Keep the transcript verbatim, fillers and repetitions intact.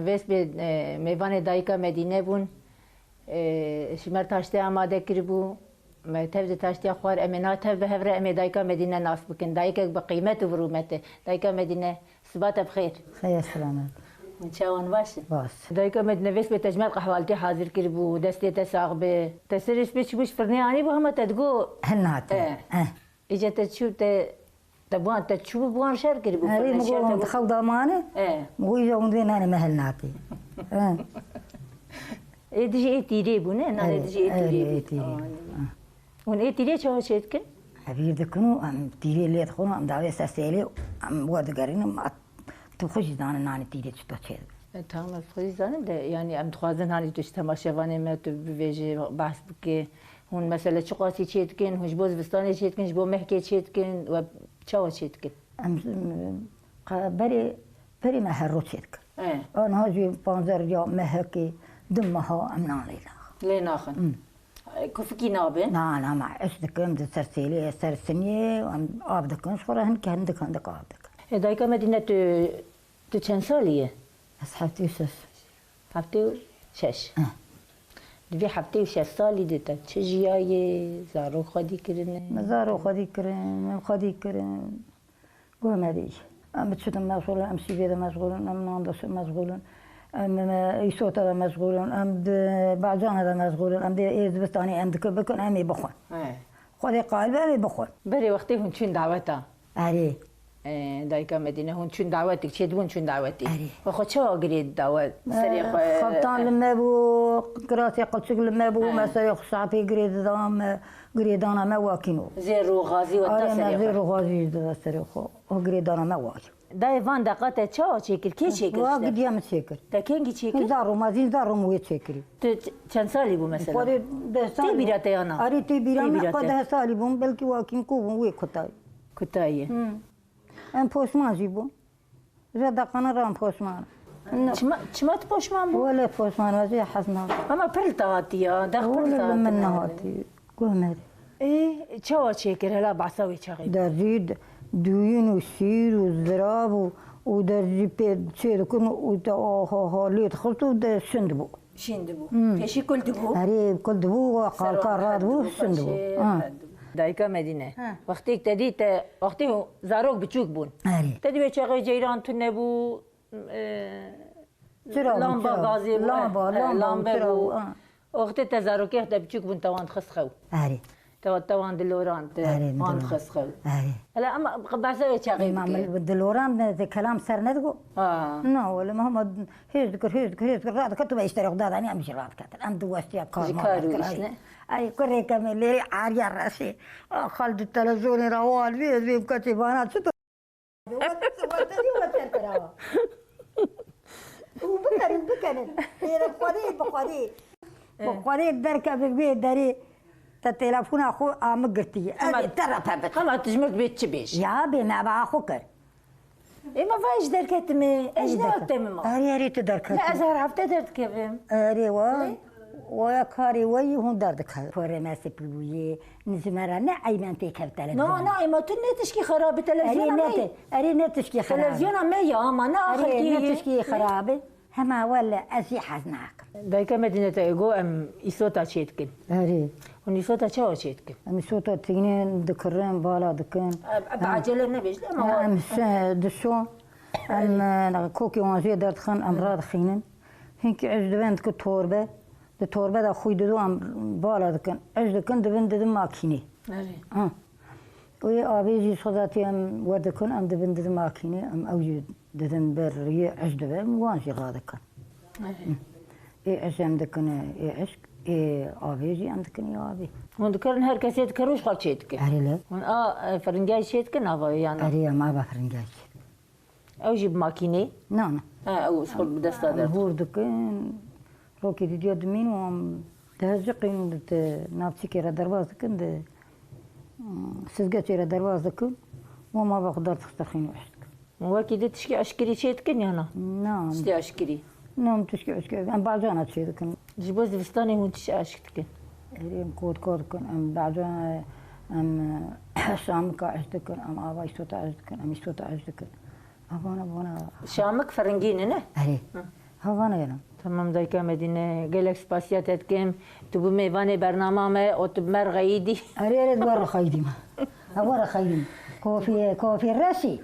Vêspê, e, mêvanê dayika Medîne bûn. E, ji me taştê amade kiribû. Me tev di taştiya xwar, em ê na tev bi hev re, em ê dayika Medîne nas bikin. Dayikek bi qîmet û bi rûmet e. Dayika Medîne, siba te bi xêr. Xêr selamet. Hûn çawan baş in? Baş. Dayika Medîne, vêspê te ji me re qehwaltî hazir kiribû. Destê te sax be. Te serê spî çi bû ji firnê anîbû, hema te digot. Hin hatî. E. Eh. Îca te çû te, te buan, te çû bi buan şer kiribû, Erê, firnê min şer te got, got. Xew da mane. E. Min got, îja hûn dê nanê me hel natê. E. Ê dijî ê tîrê bû, ne? Nanê Erê, dijî ê erê, tîrê bû. Ê tîrê. Aa, bû. Ne. Hûn ê tîrê çawa çê dikin? Hevîr dikin û em tîrê lê dixwin û em dawê ser sêlê û em werdigerînin, em at-, tu xwe jî zanin nanê tîrê çito çê dikin. E, tamam, ez xwe jî zanim de, yanî em dixwazin hanî tu ji temaşevanê me tu bivêjî, behs bikî. Hûn mesele çiqasî çê dikin? Hûn ji bo zivistanê çê dikin, ji bo mehkê çê dikin? We çawa çê dikin? Em, em, qe-, berê, berê me her roj çê dikin. E. Aniha jî panzdeh ya mehekê, du meha em nan lê naxin. Lê naxin. Hmm. E, kufikî nabe? Na, na, me iş dikim, di ser sêlê, ser siniyê, em av dikin, ji xwe re hindik, hindik, hindik av dikin. E, dayika Medîne, tu, tu çend salî ye? Ez heftê û şeş. Heftê û şeş. Eh. Di vê heftê û şeş salî de te çi jiyayê, zarok xwedî kirine? Me zarok xwedî kirin, min xwedî kirin. Guh me dî. Em bi çi de meşxûl in, em şîvê de meşxûl in, em nan de meşxûl in, em, em, îsota de meşxûl in, em di bacana de meşxûl in, em dê ê zivistanê em dikin bikin, em ê bixwin. He. Xwedê qalibe em ê bixwin. Berê wextê hûn çûn daweta. Erê. E, dayika Medîne, hûn çûn dawetik, çêdibûn çûn dawetê. Erê. We xwe çawa girêdî dawet? Serê xwe. Xebtan li me bû, kirasê qilçik li me bû, He. me serê xwe sapê girê didan, me girêdana me wakîn û. Zêr û xazî we da Erê, me serê zêr xwe. û xazî jî dida serê xwe. O girêdana me wakî. Dayê, van deqa te çawa çêkir? Kê çêkir Wa işte? gidiya min çêkir. Te kengî çêkir? Zarû, mezîn zarû min wê çêkirî. Tu ç-, çend salî bû mesela? Xwedê deh salî Tê bîra bûm. te ya na? Erê, tê bîra Tê min, bîra xwe te. deh salî bûm, belkî wakîn ku bûm, wê kutayî. Kutayî. Hmm. Em poşman jî bûn. Ji deqana re em poşman. Çima, çima tu poşman bû? Wele poşman, ez jê hez nakim. Ama pir li te hatiye, dex pir li Wele te li min hatiye. nehatiye. Guh me dî. Ê, çawa çêkir hela behsa wê çaxê? Derzî d-, dûyîn û şîr û zirav û, û derzî pê çê dikin û te ha, ha, ha lê dixist û de şindibû. Şindibû. Hmm. Pêşî kul dibû. Erê, kul dibû, wa Serwan qalka radibû, dibû, şindibû. paşê Ha. dibû. Dayika Medîne, Ha. wextêk te dî te, wextê zarok biçûk bûn. Erê. Te dî wê çaxê ceyran tune bû, e, Çira bû, lamba çira bû. gazê bû, Lamba, e, e, lamba bû, lambe çira bû. bû, ha. Wextê te zarokê te biçûk bûn, te wan dixist xew. Erê. Te, te wan dilorand, te Erê, min wan dilorand. dixist xew. Erê. Hele em behsa wê çaxê Ema bike. min dilorand me, te kelam ser nedigo. Ha. Na, wele me hema hêz dikir, hêz dikir, hêz dikir, radike tu be îşterê xwe dadanî, em jî radiketin. Em di westiya kar Ji ma kar û radike. iş ne? Ay, kurê ke me lêrê ariya reşê. A, xal di televizyonê re wan vê, ez vê kaçê vana çi Wet-, wetebî weter kirawa. Û bikerin, bikerin. Ê, bi Xwedê, bi Xwedê. Bi Xwedê derkeve vê derê te telefona xwe a min girtiye. Ez Hema, ê te re pebit. hema tu ji min bê çi bêj? Ya bê me ba xwe kir. Ê, me va ez derketime. Ez Ez ne derket-, wekte me ma. Erê, erê tu derket. Ne, ez her hefte derdikevim. Erê wa. Lê? Waya karê we yî hûn derdikevin. Porê me sipî bûye. Nizmera ne eyben têkevt televizyon. Na, na, ema tu ne tişkî xerab e, Erê televizyona ne me. te-, erê ne tişkî xerab e. Televizyona me ya, ama ne Erê axirkî ne ye. tişkî xerab e. Hema wele ez jî hez nakim. Dayika Medîne te got em îsota çê dikin. Erê. Hûn îsota çawa çê dikin? Em îsota tînin dikirin, bala dikin. Em, em Em, acele nebêjin, ama em wa- şe-, dişon, em, Erê. e, kokê wan jê derdixin, em radixînin. Hinkî ez dibin dikin torbe. Di torbe de xwî dido em bala dikin. Iş dikin, dibin didin makînê. Erê. Ha. Wê avê jî sozatî em werdikin, em dibin didin makînê, em ew jî didin ber riyê iş dibe, em wan jî radikin. Erê. Ê iş em dikin, ê iş, ê avê jî em dikin, ê avê. Hûn dikarin her kesê dikir û ji xwe çê dikin. Erê le. Hûn a, e, firingay çê dikin, ava yan? Erê, em ava firingay çê dikin. Ew jî bi makînê? Na, na. Ha, ew ji xwe bi desta Em derdikin. Hûr dikin, rokê didiya dimîn û em dihezciqîn û di navçikê re derbas dikin, di, mm, sizgeçê re derbas dikin û em ava xwe derdixistin xîn û eşt dikin. Wekî di tişkî eşkirî çê dikin ya na? Na. Tiştê eşkirî? Na, em tişkî eşkirî, em bacana çê dikin. Ji bo zivistanê hûn çi eşk dikin? Erê, em kotka dikin, em bacan, em şamika eş dikin, em ava îsota eş dikin, em îsota eş dikin. Avana, vana. Şamik firingî ne, ne? Erê. Hı. Havana gelo. Tamam dayka Medîne, gelek spasiya te dikim. Tu bû mêvanê bernama me û tu bi me re xeyîdî. Erê erê, di we re xeyîdîm. Ha, we re xeyîdîm. Kofî, kofî reşî.